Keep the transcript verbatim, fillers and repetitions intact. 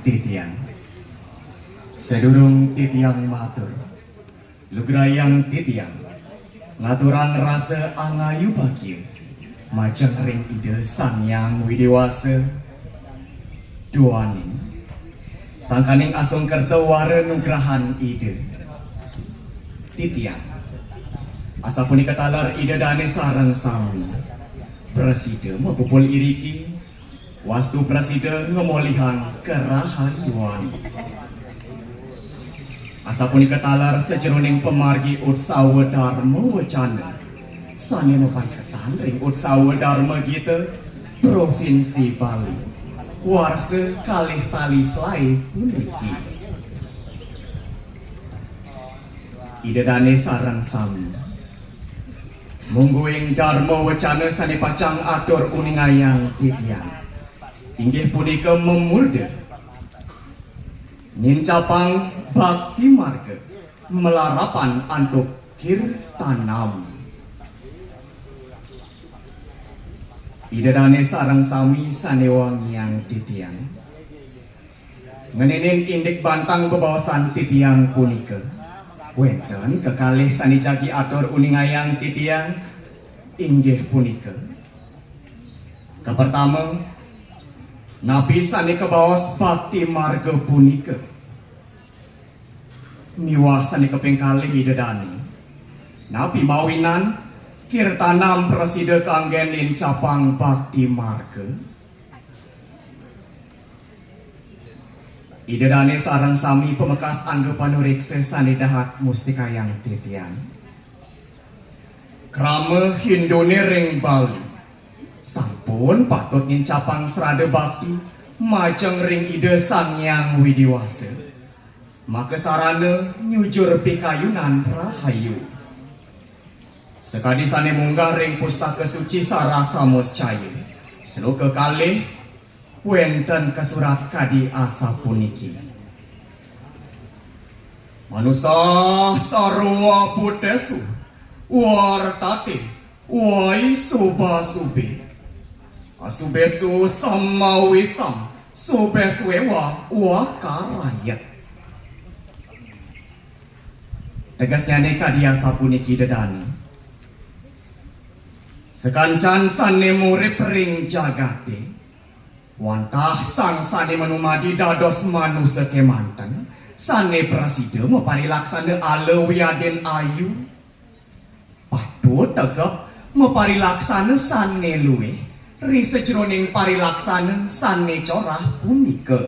Titiang. Sadurung titiang matur, lugrayang titiang ngaturang rasa angayu bagia majeng ring Ida Sang Hyang Widi Wasa. Duaning sangkaning asung kerta wara nugrahan Ida, titiang asapunika taler Ida Dane sareng sami prasida mapupul iriki, wastu prasida ngamolihang karahayuan. Asapunika taler sajeroning pamargi utsawa Dharma Wacana sane mapaiketan ring utsawa Dharma Gita Provinsi Bali, warsa kalih tali selae puniki. Ida Dane sareng sami, mungguing Dharma Wacana sane pacang atur uningayang titiang inggih punika mamurda nincapang bakti marga malarapan antuk Kirtanam. Ida Dane sareng sami sane wangiang titiang, ngeninin indik bantang bebaosan titiang punika, wenten kekalih sane jagi atur uningayang titiang, inggih punika, kapertama, napi sane kabaos bakti marga punika, miwah sane kaping kalih Ida Dane, napi mawinan Kirtanam prasida kangge nincapang bakti marga. Ida Dane sareng sami pamekas angga panureksa sane dahat mustikayang titiang. Krama Hindune ring Bali sampun patut nincapang srada bakti majeng ring Ida Sang Hyang Widi Wasa, makasarana nyujur pikayunan rahayu. Sakadi sane munggah ring Pustaka Suci Sarasa Muscaya, sloka kalih, wenten kasurat kadi asapuniki: Manusa sarwa bhutesu vartate vai subha subhe, asubhesu samavistam, subhesveva vakarayet. Tegesnyane kadi asapuniki Ida Dane: Sakancan sane murip ring jagate, wantah sang sane manumadi dados manusa kemanten, sane prasida maparilaksana ala wiadin ayu, patut tegep maparilaksana sane luih ri sajeroning parilaksana sane corah punika.